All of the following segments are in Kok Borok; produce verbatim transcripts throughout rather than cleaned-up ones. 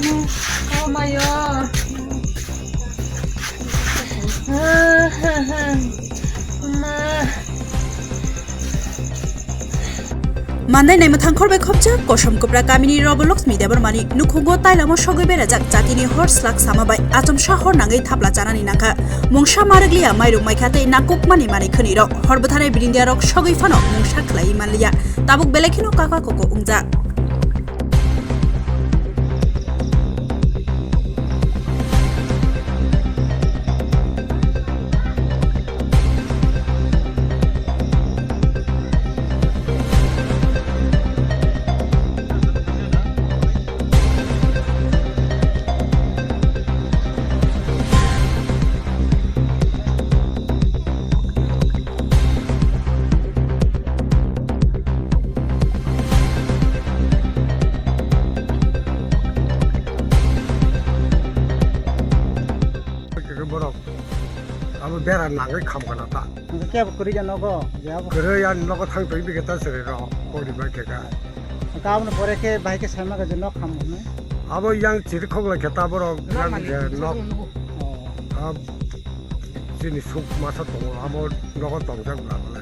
Oh my God. Mannai naima thangkhor bai khopjak Kosom Kopra kamini Robo Lakshmi Debbarmani nukhungo tailamo sogwi berajak jatini hor slak sama bai achomsa hor nangwi thapla chanani nangkha. Mungsa marwkliya mairung maikha tei nakukmani manwi khwnwi rok hor bwtharnai birindiya rok sogwi phano mungsa khlaiwi manliya. Tabuk belai kheno kaka koko wngjak. Borok abo bera nangwi kham kana ta. Hwnkhe kebo kwrwi ya nogo, je abo. Kwrwi ani nogo thang twi bikhe ta chwrai rok pori bai khe ka. Hwnkhe aboni pore khe bahai khe saima khe je nok kham hwnwi. Abo yang chiri khok lai khe ta borok nok yang malik je nok. Oh. Ab chini suk masa tongo abo nogo tongjak bla bla.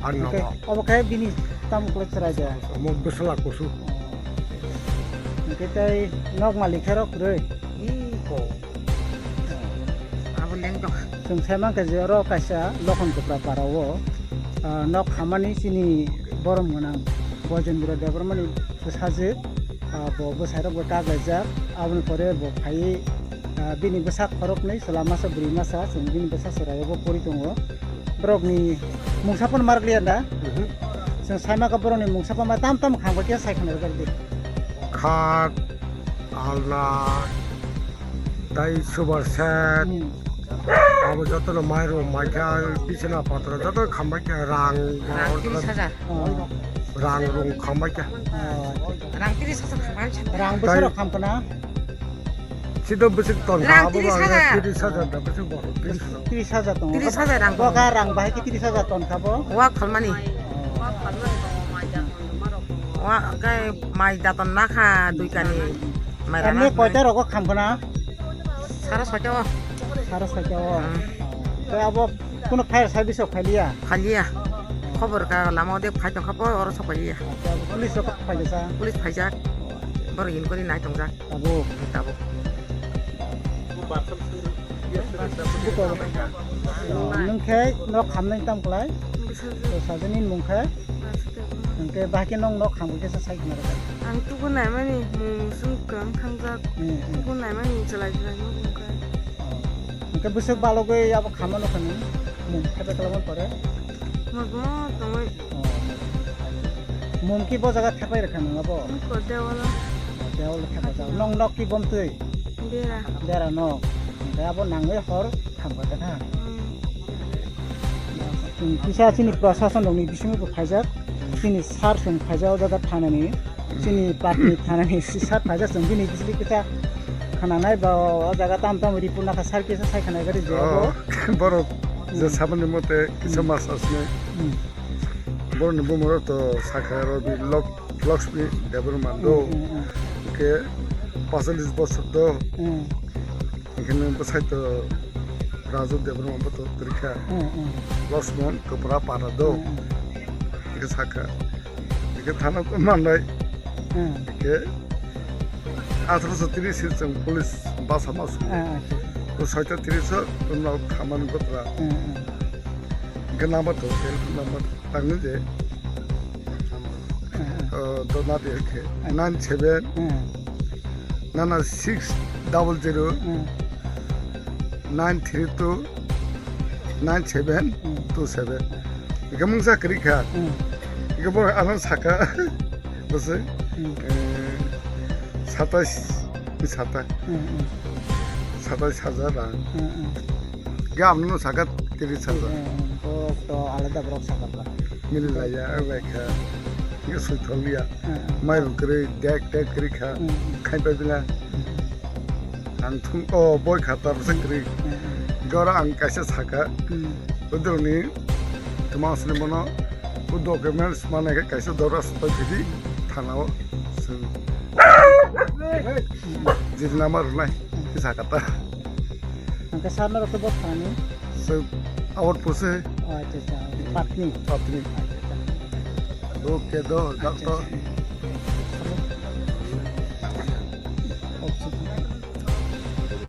Ar nogo. Obo khe bini tamo kwlai chwrai de. Omo bwsla kusu. Oh. Hwnkhe tei nok malik khe rok kwrwi. Ih, ko. Abo lengdok. Chwng sai mankha je oro kaisa Lokhon Kopra para o, ah, nok khamani chini borom gwnang Bojendra Debbarmani bwsajwk, ah, bo bwsairok bo kak laijak. Aboni pore bo phaiwi, ah, bini bwsa khoroknwi chwla masa bwrwi masa chwng bini bwsa chwraio bo pori tongo. Borokni mungsa phano marwkliya da? Mhm. Chwng sai mankha borokni mungsa phano tam tam khangba khe sai khna rwjak di. Khat, alna, tai super set, hmm, abo jotono mairum maikha, bisina patro joto khambai kha, rang, rang tiris hajar. Oh. Rang rung khambai kha. Oh. Rang tiris hajar khambai kha. Rang bwswk rok kham khna? Sito bwswk ton kha, abo tiris hajar. Tiris hajar da bwswk bo, tiris hajar. Tiris hajar tongo. Tiris hajar rang. Bo ga rang bahai khe tiris hajar ton kha bo? Wa khalmani. Oh. Wa kai mai daton nakha dui kani. Mai rana. Emni koita rogo kham khna? Sara soita o. Sara soita o. Hmm. Tei abo kuno fire service o khaliya? Khaliya. Khobor ka lama o de phai tong kha po oro sok phaliya. Police rok phai jasa? Police phaijak. Borok inquiry nai tongjak. Tabuk. Tabuk. Nwng khe nok khamnai tam klai? Bwsajwk. Sajani mung khe? Bwsajwk. Hwnkhe bahai khe nwng nok khamkhe kesa sai khna rwkha. Ang tubu naimani mung swng kwrwng thangjak. Hmm, hmm. Tubu naimani chwlai chwlai nuk wngkha. Oh. Hwnkhe bwswk balogwi abo khamano kha nwng? Mung khe beklama pore? Mojomo tongwi. Oh. Mung ki bo jaga thepai rwkha nwng abo? Nwng ko dewalo. Dewalo thepai jak. Nwng nok ki bomtwi? Bera. Bera nok. Hwnkhe abo nangwi hor khamkha kha. Hmm. Chwng kisa chini prasasonrokni bisingo bo phaijak, chini sir chwng phaijak o jaga thanani, chini party thanani sir phaijak, chwng bini bisingtwi kisa khananai ba o jaga tam tam report nakha sir kisa sai khanai gari je abo. Oh, borok je sabani mote kisa mas asne. Hmm. Borokni bumung rok to sakha aro bi lok Lakshmi Debbarma do. Hmm, hmm, hmm. Hwnkhe pachalis bosor do. Hmm. Hwnkhe nwng bwsai to Raju Debbarma bo to twrwikha. Hmm, hmm. Lakshman Kopra para do. Hmm, hmm. Hwnkhe sakha. Hwnkhe thana to manai. Hmm. Hwnkhe athroso tris se chwng police basa ma su. Hmm, hmm. To soita tris o to nok khamani botra. Hmm, hmm. Hwnkhe number to, telephone number tangwi je. Hmm. Oh, dona de khe. Hmm. Nine seven. Hmm. Nana six double zero. Hmm. Nine three two. Nine seven. Hmm. Two seven. Hwnkhe mungsa kwrwi kha. Hmm. Hwnkhe bo ano saka. Bwswk. Hmm. Eh, satais. Sata. Hmm, hmm. Satais hajar rang. Hmm, hmm. Ge amno saka tris hajar. Hmm, hmm. Borok to alada borok saka ba. Mili laya, bai kha. Ge sui tholiya. Hmm, hmm. Mai rung kwrwi, dek, dek kwrwi kha. Hmm, hmm. Khai pai bila. Hmm. Ang thung, oh, boi kha ta bwsa kwrwi. Hmm, hmm. Gora ang kaisa saka. Hmm. Bodoni, tuma asli mono, o documents mane kaisa dora soi khidi, thana o. Swng. Jiri nama rwnai. Kisa kata. Hwnkhe sir norok khe bo thani? So, awat pose. Oh, acha, acha. Patni. Patni. Acha, acha. Do kedo, doctor.